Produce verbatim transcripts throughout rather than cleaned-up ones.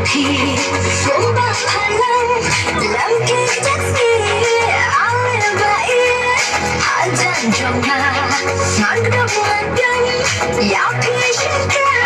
Kumba phalang lam ki taxi, ale ba i hajan jong nga, ngan kdong ngan dem ïa phi shikar.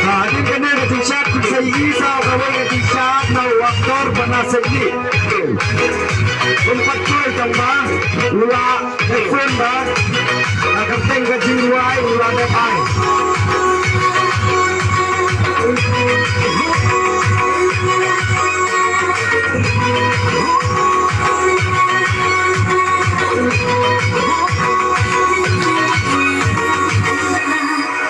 Hadien kane ka jingshad sa ïohi sa kawei ka jingshad na u actor ba na sa ïohi. Bun pat khublei tang ba u la phone ba na ka kyrteng ka jingrwai u la dep ai.